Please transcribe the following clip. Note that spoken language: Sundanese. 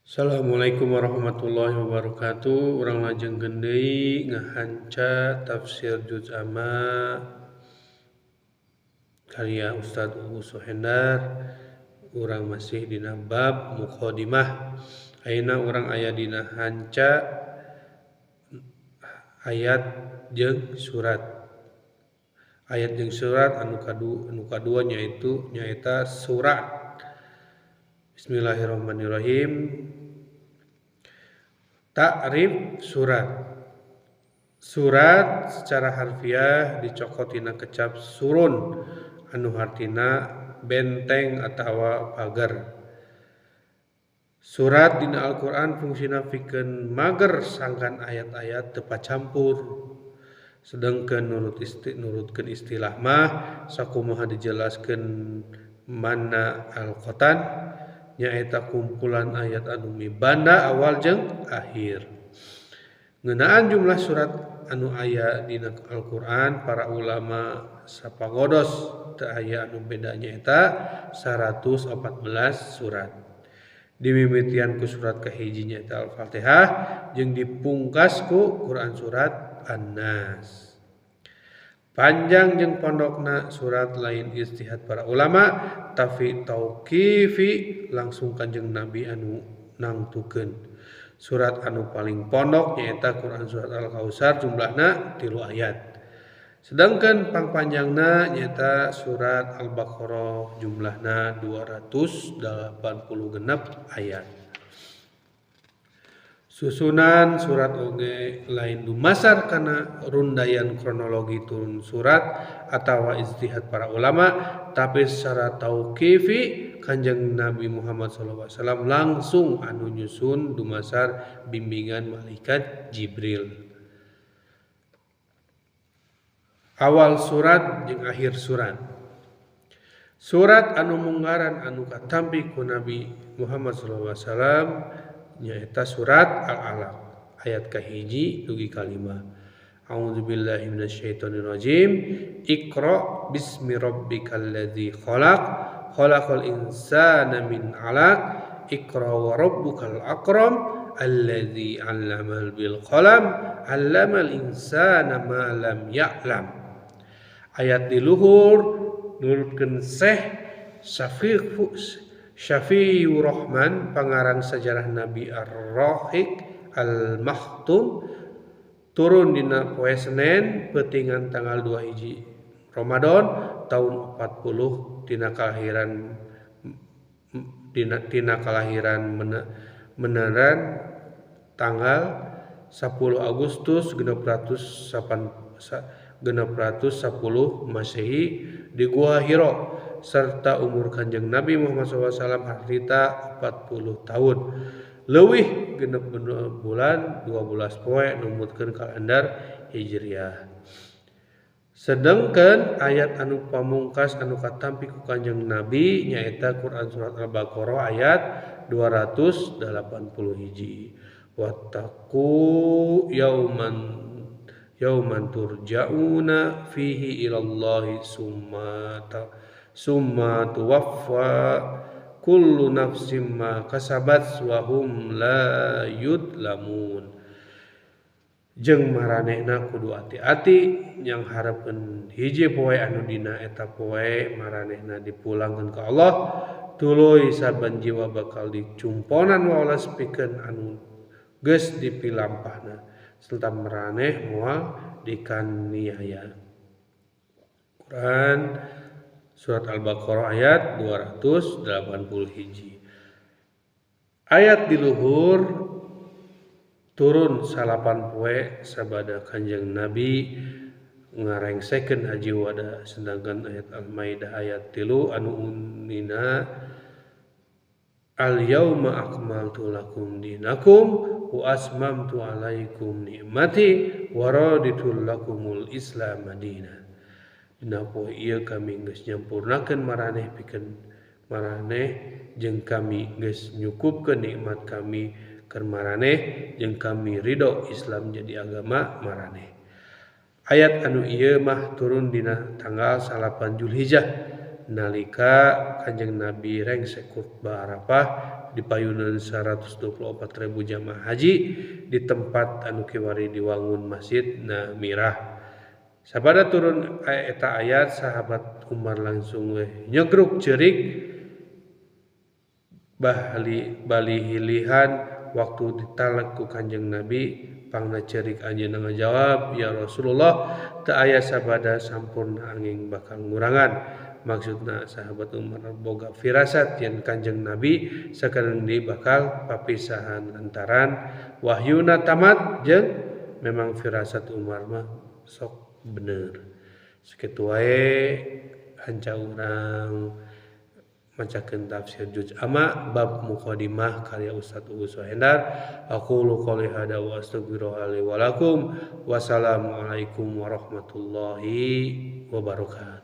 Assalamualaikum warahmatullahi wabarakatuh. Urang lajengkeun deui ngahanca tafsir Juz Amma karya Ustaz Uu Suhendar. Urang masih dina bab muqaddimah. Ayeuna urang aya dina hanca ayat jeung surat. Ayat jeung surat anu kadua nyaitu nyaeta surat. Bismillahirrahmanirrahim. Ta'rif surat. Surat secara harfiah dicokot tina kecap surun anu hartina benteng atawa pagar. Surat dina Al-Qur'an fungsina pikeun mager sangkan ayat-ayat teu pacampur. Sedangkan nurutkeun istilah mah sakumaha dijelaskeun mana al-Qatan nyaeta kumpulan ayat anu mibanda awal jeung akhir. Ngeunaan jumlah surat anu aya dina Al-Qur'an para ulama sapagodos teu aya anu beda nyaeta 114 surat. Dimimitian ku surat kahiji nyaeta Al-Fatihah jeung dipungkas ku Quran surat An-Nas. Panjang jeung pondokna surat lain ijtihad para ulama tapi tauqifi langsung Kanjeng Nabi anu nangtukeun. Surat anu paling pondok nyaeta Quran surat Al-Kautsar jumlahna 3 ayat. Sedangkan pangpanjangna nyaeta surat Al-Baqarah jumlahna 286 ayat. Susunan surat oge lain dumasar kana rundayan kronologi turun surat atawa ijtihad para ulama, tapi secara tauqifi Kanjeng Nabi Muhammad sallallahu alaihi wasallam langsung anu nyusun dumasar bimbingan malaikat Jibril. Awal surat jeung akhir surat. Surat anu munggaran anu katampi ku Nabi Muhammad sallallahu alaihi wasallam nyaeta surat Al-Alaq ayat kahiji dugi kalima. A'udzubillahi minasyaitonirrajim. Iqra bismi rabbikal ladzi khalaq, khalaqal insana min 'alaq. Iqra wa rabbukal akram alladzi 'allamal bil qalam, 'allamal insana ma lam ya'lam. Ayat di luhur nurutkeun Syekh Syafi'ur Rahman pangarang sejarah Nabi Ar-Rahiq Al-Makhtum turun dina poe Senin peutingan tanggal 2 hiji Ramadan tahun 40 tina kalahiran meneran tanggal 10 Agustus 610 Masehi di Gua Hiro serta umur Kanjeng Nabi Muhammad SAW harita 40 tahun leuwih 6 bulan 12 poe numutkeun kalender Hijriah. Sedangkan ayat anu pamungkas anu katampi ku Kanjeng Nabi nyaeta Quran surat Al-Baqarah ayat 280 hiji. Wattaqu yauman turja'una fihi ilallahi summa tuwaffa kullu nafsim ma kasabat wa hum la yudlamun. Jeung maranehna kudu ati-ati yang hareupeun hiji poe anu dina eta poe maranehna dipulangkeun ka Allah, tuluy saben jiwa bakal dicumponan waolas pikeun anu geus dipilampahna serta maraneh moal dikaniaya. Quran surat Al-Baqarah ayat 280 hiji. Ayat di luhur turun 9 poe sabada Kanjeng Nabi ngarengsekeun haji wada, sedangkan ayat Al-Maidah ayat 3 anu unina al-yauma akmaltu lakum dinakum wa asmamtu alaikum ni'mati wa raditu lakumul islam madina. Dina poe ieu kami geus nyampurnakeun maraneh pikeun maraneh jeung kami geus nyukupkeun nikmat kami keur maraneh jeung kami ridho Islam jadi agama maraneh. Ayat anu ieu mah turun dina tanggal 9 Julhijjah nalika Kanjeng Nabi rengse khutbah Arafah Dipayunan 124.000 jamaah haji di tempat anu kiwari diwangun Masjid Namirah. Sabada turun eta ayat sahabat Umar langsung we nyegruk ceurik bahli balihilihan waktu ditalek ku Kanjeng Nabi pangna ceurik anjeunna ngajawab ya Rasulullah teu aya sabada sampurna angin bakal ngurangan. Maksudna sahabat Umar boga firasat yen Kanjeng Nabi sakedeung deui bakal papisahan lantaran wahyuna tamat jeung memang firasat Umar mah sok bener. Sakitu wae hanca urang macakeun tafsir Juz Amma bab Muqaddimah karya Ustaz Uus Suhendar. Aqulu qouli hada wa astaghfirullaha li wa lakum. Wassalamualaikum warahmatullahi wabarakatuh.